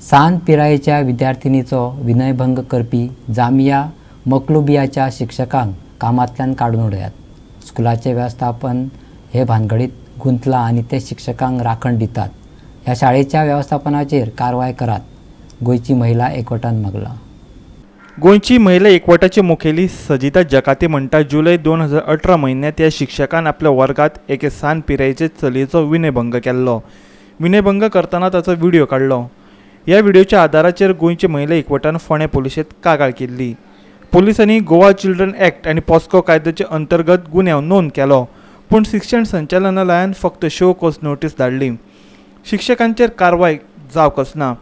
सान पिरायेच्या विद्यार्थिनीचो विनयभंग करपी जामिया मकलुबियाच्या शिक्षकांक कामांतल्यान काडून उडयात. स्कुलाचें वेवस्थापन हे भानगडीत गुंतलां आनी ते शिक्षकांक राखण दितात. ह्या शाळेच्या वेवस्थापनाचेर कारवाय करात, गोंयची महिला एकवटान मागलां. गोंयची महिला एकवटाची मुखेली सजिता जकाती म्हणटा, जुलय 2018 म्हयन्यांत ह्या शिक्षकान आपल्या वर्गात एके सान पिरायेचे चलयेचो विनयभंग केल्लो. विनयभंग करतना ताचो व्हिडियो काडलो. ह्या व्हिडियोच्या आदाराचेर गोंयची महिला एकवटान फोंडें पुलिशेंत कागाळ केल्ली. पोलिसांनी गोवा चिल्ड्रन ॲक्ट आनी पॉस्को कायद्याचे अंतर्गत गुन्यांव नोंद केलो, पूण शिक्षण संचालनालयान फक्त शो कॉज नोटीस धाडली. शिक्षकांचेर कारवाय जावंकच ना.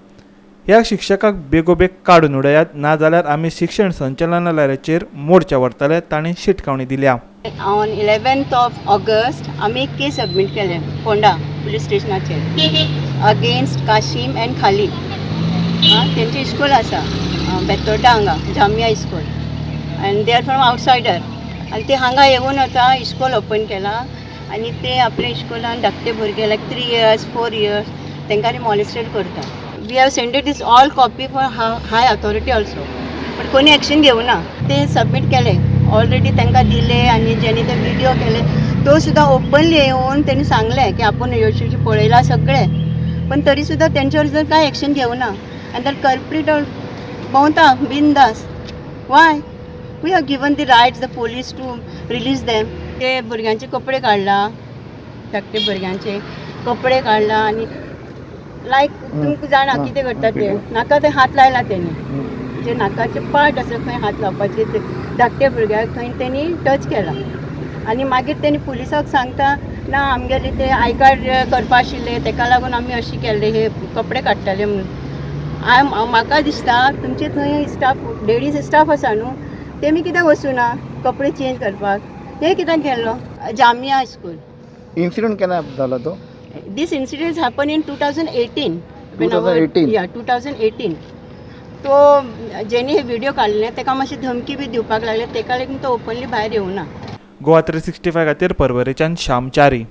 ह्या शिक्षकाक बेगोबेग काडून उडयात, नाजाल्यार आमी शिक्षण संचालनालयाचेर मोर्चा व्हरतले, तांणी शिटकावणी दिल्या. ऑन 11th of August आमी एक केस सबमीट केले फोंडा पुलीस स्टेशनाचेर अगेन्स्ट काशीम अँड खालीद. आं, तेंचे इस्कूल आसा बेतोड्डा हांगा, Jamia school, and they are from outsider. आनी ते हांगा येवन आतां इस्कॉल ओपन केला आनी ते आपल्या इस्कॉलान धाकटे भुरगे, लायक 3 इयर्स, 4 इयर्स, तेंकां मॉलिस्टेड करता. We have sended this all copy for high authority also, पण कोणी एक्शन घेवना. ते सबमीट केले ऑलरेडी, तांकां दिले आनी जेणे ते व्हिडिओ केले तो सुद्दां ओपनली येवन तेणी सांगलें की आपूण यशस्वी पळयला सगळें, पण तरी सुद्दां तेंच्यावर जर कांय एक्शन घेवना आनी तर कल्प्रीट भोंवता बिंदास. Why? We have given the rights the police to release them. ते भुरग्यांचे कपडे काडला, धाकटे भुरग्यांचे कपडे काडला आनी लायक तुमकां जाणा कितें करता ते, नाका ते हात लायला तेणी. जे नाकाचे पार्ट आसा खंय हात लावपाचे ते धाकटे भुरग्याक थंय तेणी टच केला. आनी मागीर तेणी पुलिसाक सांगता, ना, आमगेले ते I card करपा आशिल्ले, तेका लागून आमी अशें केल्ले, हे कपडे काडटाले म्हणून. I म्हाका दिसता तुमचे थंय स्टाफ, लेडीज स्टाफ आसा न्हू, तेमी कित्याक वचूना कपडे चेंज करपाक? हे कित्याक केल्लो? जामिया स्कूल. इन्सिडंट केन्ना जालो तो? This incident happened in 2018. 2018? Yeah, 2018. तो जेणे हे व्हिडिओ काडले तेका मातशी धमकी बी दिवपाक लागले, तेका लागून तो ओपनली भायर येवना. गोवा 365 खातीर परवरेच्यान श्याम च्यारी.